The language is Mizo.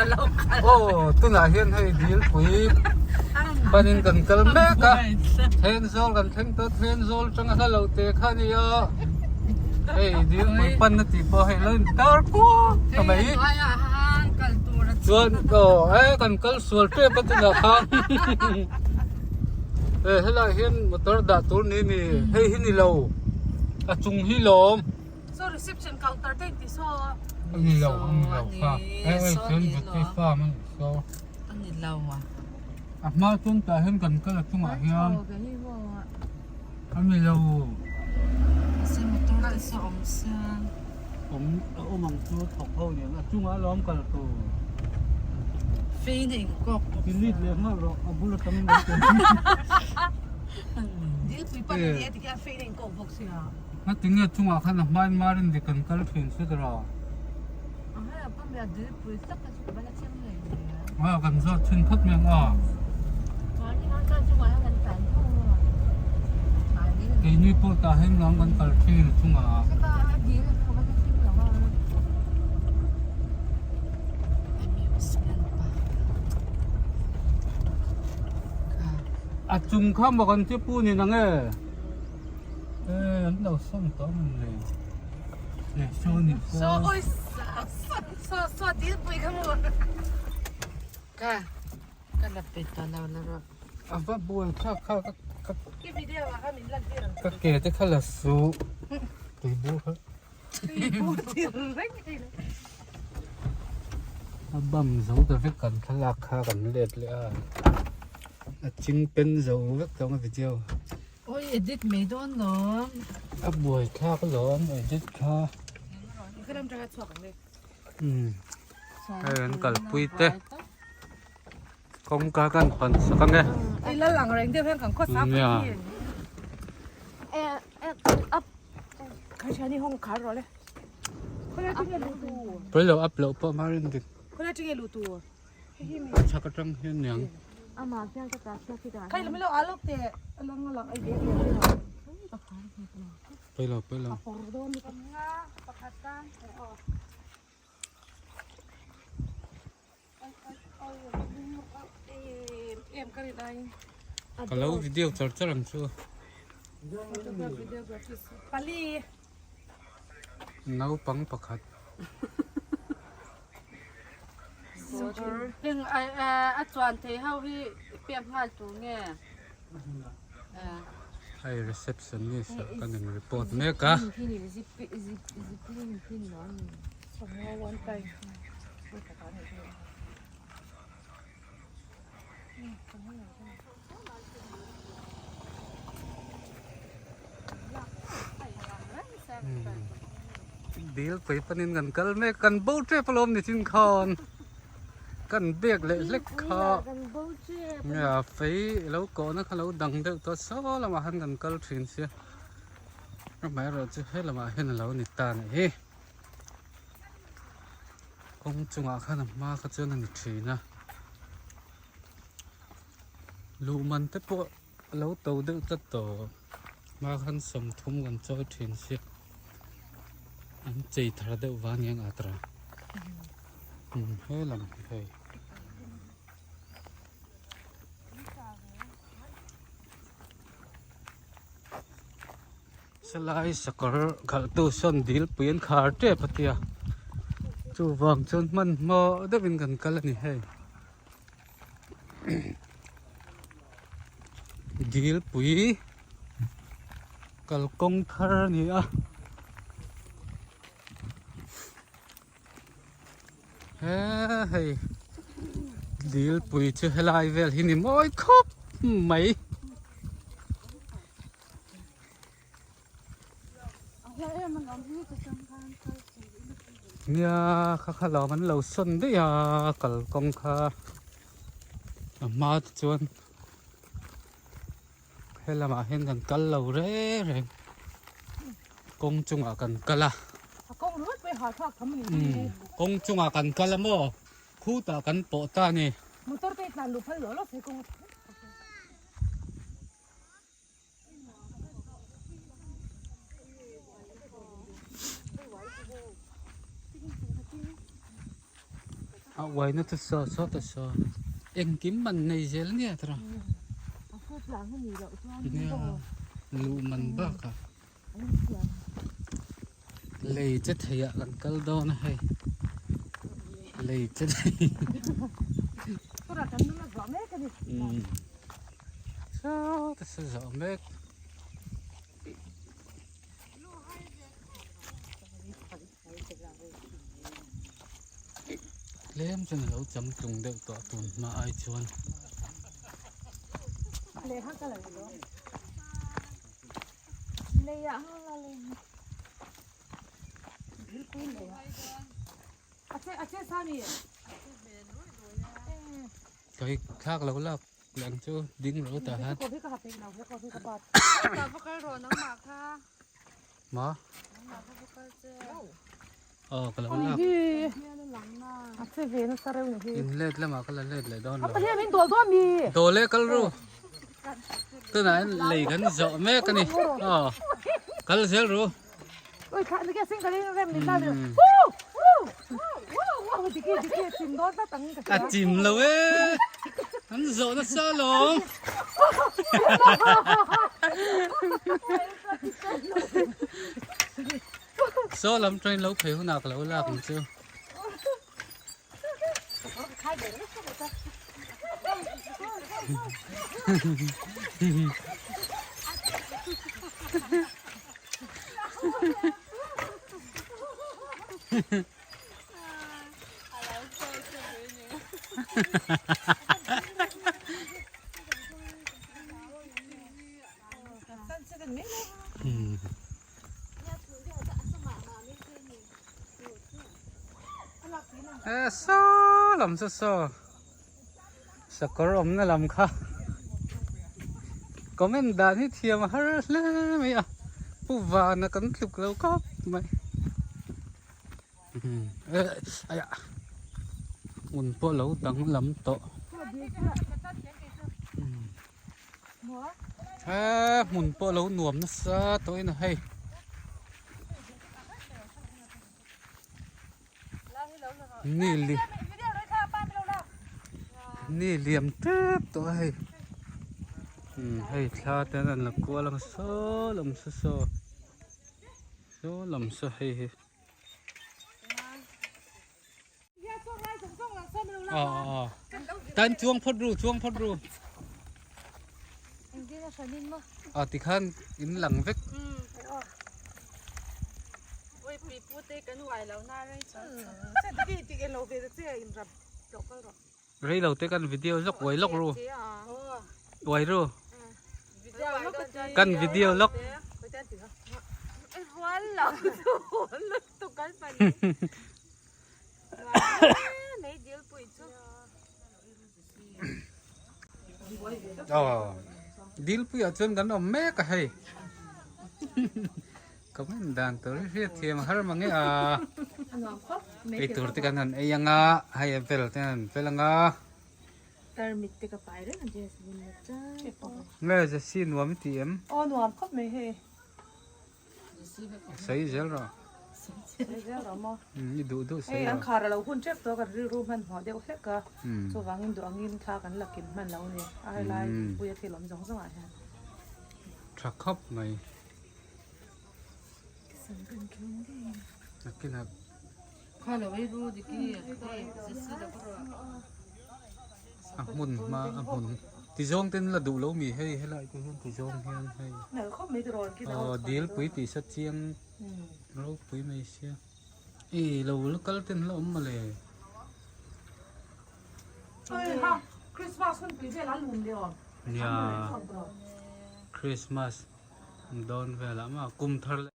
Aw tunah hian hei dilpui panin kan kal mek a Thenzawl kan thleng tawh Thenzawl atanga hla lo te kha a nia hei dilpui pan a tih pawh hei lo intar kuak ta mai chuan aw e kan kal sual tep a tunah khan e helaiah hian motor dah tur ni ni hei hi ni lo a chung hi lawm. Saw reception counter te inti saw a. A ni lo, a ni lo kha. Hei hei chuan Vety farm a ni saw. A ni lo a. A hma chuan tah hian kan kal a chungah hian. A ni lo. Mahse motor te saw awm sia. Awm a awm ang chu thawk ho nen a chungah alawm kal tur. Fei na inkawk bawk sia. Delete leh nghal rawh a bul atangin lo tel. Dilpui pan a ni a tikhian fei na inkawk bawk sia. Ngatinge chungah khan a hmain marin dik kan kal thin se tawrh a? A kan zawt chhin phawt mai ang a. Keini pawh tah hian nuam kan kal thin a chungah. A chung kha maw kan che pu ni nang e. Eh an lo sawn tawh a ni le saw ni saw saw oi saw saw dil pui kha mu ka ka la pe ta lo la rawh a va buai thlak kha ka ka i video ah kha min lan tir ang ka ke te kha la su tui bur kha tui bur tir reng thei lo a bam zo ta vek kan thlalak kha kan let leh a a ching pen zo vek tawng a video. Oi edit mai dawn lawm. A buai thlak alawm edit kha. Umm hei an kalpui te kawngka kan pan sak ange. Ei lal ang reng deuh hian kan khaw sa pui hi. Pawilo up loh pawh marin dik. Chhak atang hian niang. Pawilo pawilo. Ka lo video char char ang chu. Naupang pakhat. Heng a chuan thei ho hi pek nghal tur nge? Hei receptionist ah kan in report mek a. Dil pui panin kan kal mek kan bo tep alawm ni chin khan kan bag leh hlek kha nia fei lo kawhna kha lo dang deuh tawh saw lamah khan kan kal thin sia amaherawhchu he lamah hian a lo ni ta a nih hi kawng chungah khan a hma kha chuan a ni thin a. Luh man te pawh a lo to deuh tlat tawh hma khan sawmthum kan chawi thin si an chei thar deuh vang eng at ra he lam hi hei Salai sakawr khalh tu sawn dil pui an khar tep a tia chuvang chuan hmanhmawh deuhin kan kal a ni hei. Dilpui kalkawng thar a ni a he hei dilpui chu helai vel hi ni mawi khawp mai. Nia kha kha lo an lo sawn daih a kalkawng kha a hma te chuan he lamah hian kan kal lo reng reng kawng chungah kan kal a kawng chungah kan kal a maw khutah kan pawh ta a ni. A uaina chu saw saw ta saw engkim man nei zel nia tawrh nia luh man bakah lei che theiah kan kal dawn a hei lei che thei saw ta saw zawh mek. Tlem chuan a lo chang tlung deuh tawh tun hma ai chuan. Kai thlak lo lak leh ang chu ding ro tah hian. Ma? Aw ka lo lak. In let lamah ka la let leh dawn lo. Dawl e kal ru. Tunah hian lei kan zawh mek a ni. Aw kal zel ru. A chim lo e. An zawh nasa alawm. Saw lam train lo phei hunah ka lo lak ang chu. E saw lam chu saw sakawr awmna lam kha comment dan hi thiam a har hle mai a pu vana kan tluk lo khawp mai hmun pawh lo danglam tawh. He hmun pawh lo nuam nasa tawh in a hei. Ni li ni liam tep tawh a hei. Hei thla te an la kual ang saw lam saw saw saw lam saw hei hi. Tan chuang phawt ru chuang phawt ru. A tikhan in lang vek. Rei lo te kan video zawk uai lawk ru. Uai ru. Kan video lawk. Aw dilpui ah chuan kan awm mek a hei comment dan tur hi hriat thiam a har mange a ei tur te kan han ei anga hei a vel te an fel anga tarmit te ka pai reng a dress bun la chang nge jessy nuam i ti em aw nuam khawp mai hei Sawi zel rawh. Sawi zel rawh maw? I duh duh sawi rawh. Hei an khar a lo hun tep tawh a kan rilru hman hmuah deuh hlek a, chuvangin duh angin thla kan la kim hman lo a ni. A helai puia thil awm zawng zawngah hian. Tha khawp mai. Nakinah. A hmun hma a hmun ti zawng ten la duh lo mi hei helai te hian ti zawng hian hei aw dil pui tih sa chiang ropui mai sia i lo la kal ten la awm mawle. Nia Christmas dawn velah maw kum thar leh.